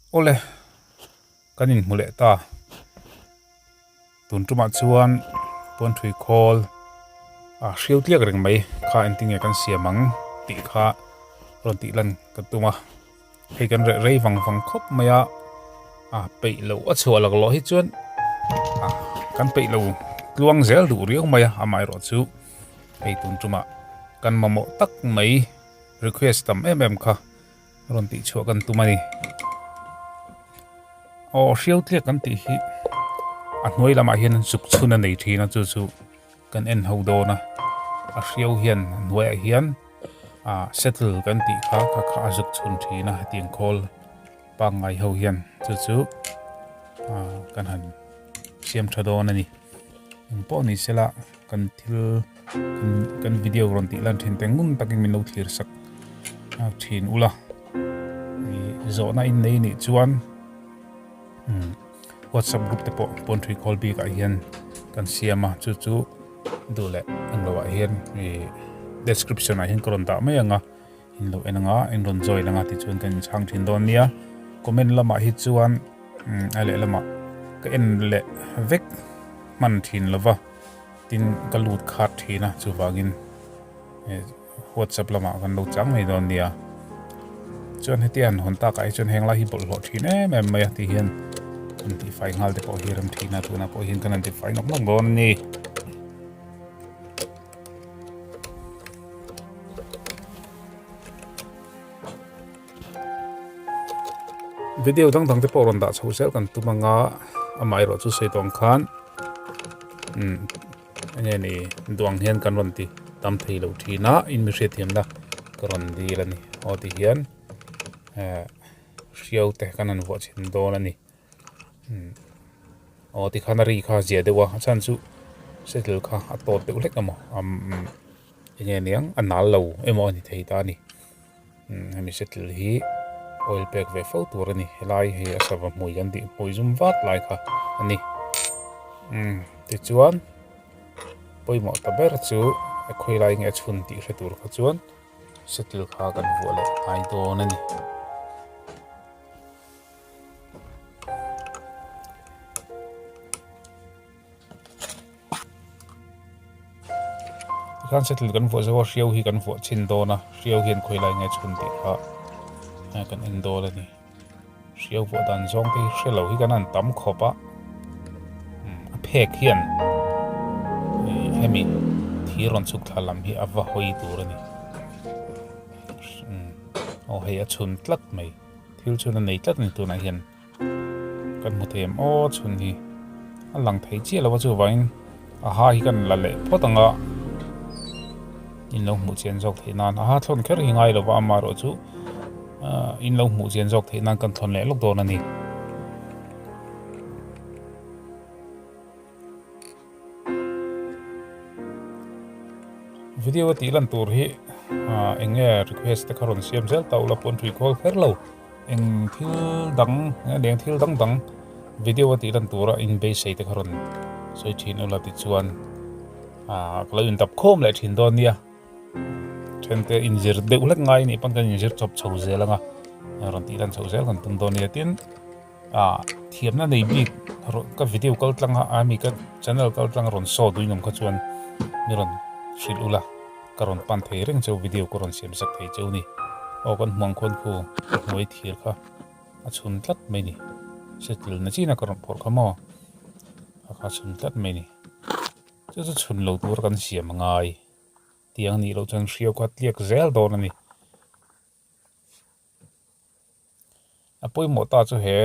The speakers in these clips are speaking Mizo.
Awle, kan inhmu leh ta. Tun tumah chuan puanthui khawl a hriau tliak reng mai kha engtinge kan siam ang tih kha rawn tih lan ka tum a. Hei kan reh rei vang vang khawp mai a, a peih loh a chhuah lak lawh hi chuan a kan peih lo tluang zel duh riau mai a, amaherawh chu hei tun tumah kan mamawh tak mai request tam em em kha. Rawn tih chhuah kan tum a ni. Aw hriau tliak kan tih hi a hnuai lamah hian zuk chhun a nei thin a chu chu kan en ho dawn a. A hriau hian a hnuaiah hian ah settle kan tih kha kha kha a zuk chhun thin a hetiang khawl pangngai ho hian chu chu ah kan han siam tha dawn a ni. Engpawh ni sela kan thil kan video rawn tih lan thin te ngun takin min lo thlir sak thin ula zawhna in nei nih chuan whatsapp group te pawh pawn thui khawl bik ah hian kan siam a chu chu duh leh englo ah hian ih description ah hian ka rawn dah mai ang a in lo en anga in rawn join anga tichuan kan inchhang thin dawn nia comment lamah hi chuan a lehlamah ka en leh vek hman thin lova tin ka lut khat thin a chuvangin whatsapp lamah kan lo chang mai dawn nia chuan heti an hawn takah hi chuan heng lai hi bawlhhlawh thin em em mai a ti hian an tihfai nghal te pawh hi rem thin a tunah pawh hian kan han tifai nawk nawk dawn a ni. Video dang dang te pawh rawn dah chho zel kan tum anga amaherawh chu sawi tawng khan umm enge ni duang hian kan rawn ti tam thei lo thin a in mi hriatthiamna ka rawn dil a ni aw ti hian eh hriau te kan han vuah chhin dawn a ni umm aw tikhan a ri kha a zia deuh a a chhan chu settle kha a tawt deuh hlek emaw umm enge niang a nal lo emaw a ni thei ta a ni. Hemi settle hi oil pek ve fo tur a ni helai hi a sava hmui kan tih hmui zum vat lai kha a ni tichuan pawimawh ta ber chu a khawi lai nge a chhun tih hre tur kha chuan settle kha kan vuah leh ngai dawn a ni. Tikhan settle kan vuah zo a hriau hi kan vuah chhin dawn a hriau hian khawi lai nge chhun tih kha kan en dawn a ni hriau vuah dan zawng te hi hre lo hi kan han tam khawp a a phek hian hemi thir rawn chhuk thla lam hi a va hawi tur a ni aw hei a chhun tlat mai thil chhun a nei tlat a ni tunah hian. Kan hmu thei em aw chhun hi a lang thei chiah lo a chuvangin a ha hi kan la leh phawt ang a in lo hmuh chian zawk theih nan a ha thlawn kher hi ngai lova amaherawh chu ah in lo hmuh chian zawk theih nan kan thlawn leh lawk dawn a ni. Video a tih lan tur hi ah eng nge request te kha rawn siam zel ta ula pawn thui khawl kher lo eng thil dang eng thil dang dang video a tih lan tura in beisei te kha rawn sawi thin ula tichuan ah ka lo intap khawm leh thin dawn nia then te inzir deuh hlek ngai anih pawn kan inzir chawp chho zel anga rawn tih lan chho zel kan tum dawn nia tin. Ah thiamna nei bik ka video kal tlang a ami ka channel kal tlang a rawn saw duin awm kha chuan mi rawn hrilh ula ka rawn pan thei reng cheu video ka rawn siam sak thei cheu ni aw kan hmuang khawn khu ka hnuai thir kha a chhun tlat mai ni settle na chin a ka rawn phawrh kha maw a kha chhun tlat mai ni chu chu chhun lo tur kan siam a ngai tiang nih loh chuan hriau kha tliak zel dawn a ni. A pawimawh ta chu he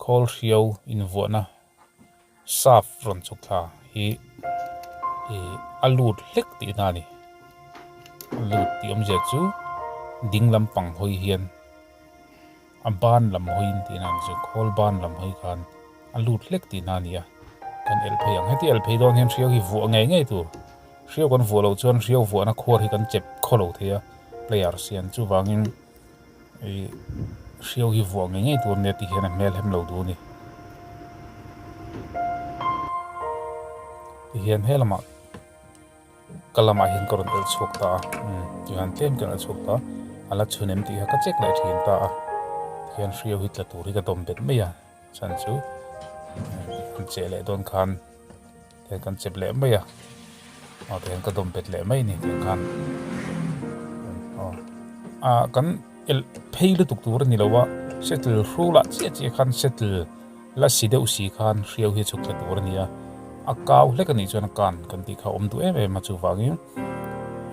khawl hriau invuahna saf rawn chhuk thla hi ih a lut hlek tihna a ni. A lut tih awmzia chu ding lampang hawi hian a ban lam hawiin tihna a ni chu khawl ban lam hawi khan a lut hlek tihna a ni a kan elh phei ang. Heti elh phei dawn hian hriau hi vuah ngei ngei tur hriau kan vuah loh chuan hriau vuahna khuar hi kan chep khaw lo thei a. Players hian chuvangin ih hriau hi vuah ngei ngei tur nia ti hian a hmel hem lo duh a ni. Ti hian he lamah ka lamah hian ka rawn elh chhuak ta a umm tihian tlem ka elh chhuak ta a la chhun em tih kha ka check leh thin ta a. Tikhian hriau hi tla tur hi ka dawm bet mai a, chhan chu an cheh leh dawn khan tihian kan chep leh mai a, aw tihian ka dawm bet leh mai a ni tiang khan aw ah kan elh phei lutuk tur a ni lo a, settle hru lah chiah chiah khan settle la si deuh si khan hriau hi a chhuk thla tur a ni a, a kau hlek a nih chuan a kan kan tih kha a awm duh em em a chuvangin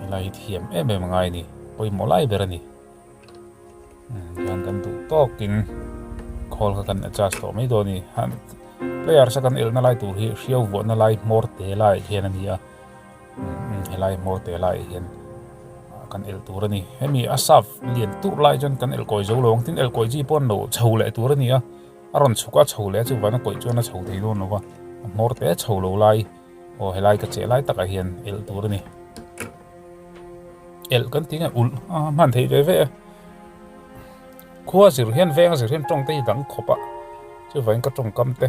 helai hi thiam em em a ngai a ni pawimawh lai ber a ni. Hian kan duh tawkin khawl kha kan adjust tawh mai dawn a ni players a kan elna lai tur hi hriau vuahna lai hmawr te laiah hian a ni a helai hmawr te laiah hian kan el tur a ni hemi a sap lian tur lai chuan kan el kawi zo lo ang tin el kawi chi pawh an lo chho leh tur a ni a a rawn chhuk a chho leh a chuvang a kawih chuan a chho thei dawn lo va a hmawr te chho lo lai aw helai ka cheh lai takah hian el tur a ni. Elh kan tih nge ulh a hman theih ve ve a khua zir hian veng a zir hian tawng te hi dang khawp a chuvangin ka tawngkam te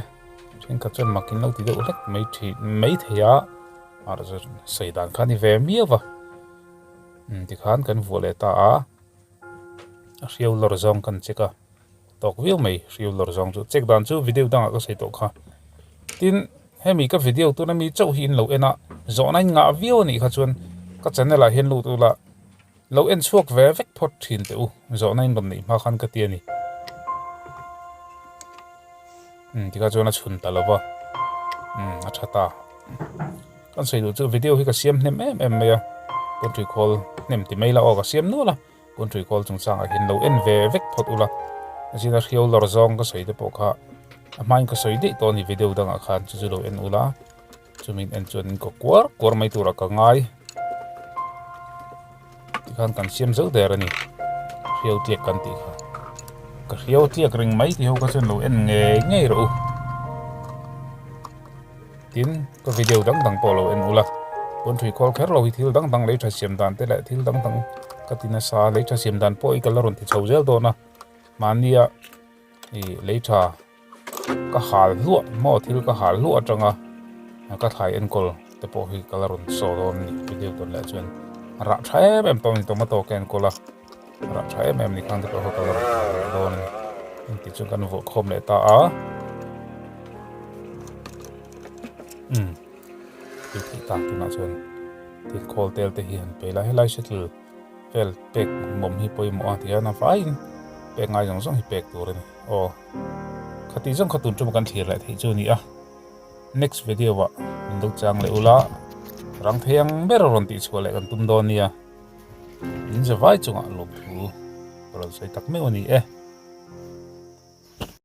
thenkhat chuan mak in lo ti deuh hlek mai thin mai thei a sawi dan kha a ni ve miau va tikhan kan vuah leh ta a a hriau lawr zawng kan check a. Tawk viau mai hriu lawr zawng chu check dan chu video dangah ka sawi tawh kha. Tin hemi ka video tuna mi chauh hi in lo en a zawhna in ngah viau anih kha chuan ka channel ah hian lut ula lo en chhuak ve vek phawt thin teh u zawhna in rawn neih hma khan ka ti a ni. Umm tikha chuan a chhun ta lova umm a tha ta. Kan sawi duh chu video hi ka siam hnem em em mai a pawnṭui khawl hnem ti mai la aw ka siam nual a. Country call chungchangah hian lo en ve vek phawt ula, zina hriau lawr zawng ka sawi te pawh kha a hmain ka sawi daih tawh a ni video dangah khan chu chu lo en ula, chumi en chuan in kaw kuar kuar mai turah ka ngai tikhan kan siam zo der a ni, hriau tliak kan tih kha ka hriau tliak reng mai tih ho kha chuan lo en ngei ngei rawh u. Tin, ka video dang dang pawh lo en ula, pawnṭhui khawl kher lo hi thil dang dang lei ṭha siam dan te leh thil dang dang ka ti nasa a, lei ṭha siam dan pawh hi ka la rawn ti chho zel dawn a, mahnia ih lei ṭha ka hal hluah maw thil ka hal hluah aṭanga ka thlai enkawl te pawh hi ka la rawn saw dawn a ni video tawn leh chuan rah ṭha em em tawh a ni tomato ka enkawl a. Rah tha em em ni khang te pawh kha ka la rawn thlah leh dawn a ni. Engti chuan kan vawh khawm leh ta a. Umm tih theih tak tunah chuan thil khawl tel te hi han pe ila helai shuttle vel pek mawm hi pawimawh a tihian a vaiin pek ngai zawng zawng hi pek tur a ni. Aw khati zawng kha tun ṭuma kan thlir leh theih chu a ni a. Next video ah min lo chang leh ula rang thei ang ber a rawn tihchhuah leh kan tum dawn nia. In zavai chungah lawmthu ka rawn sawi tak meuh a ni e.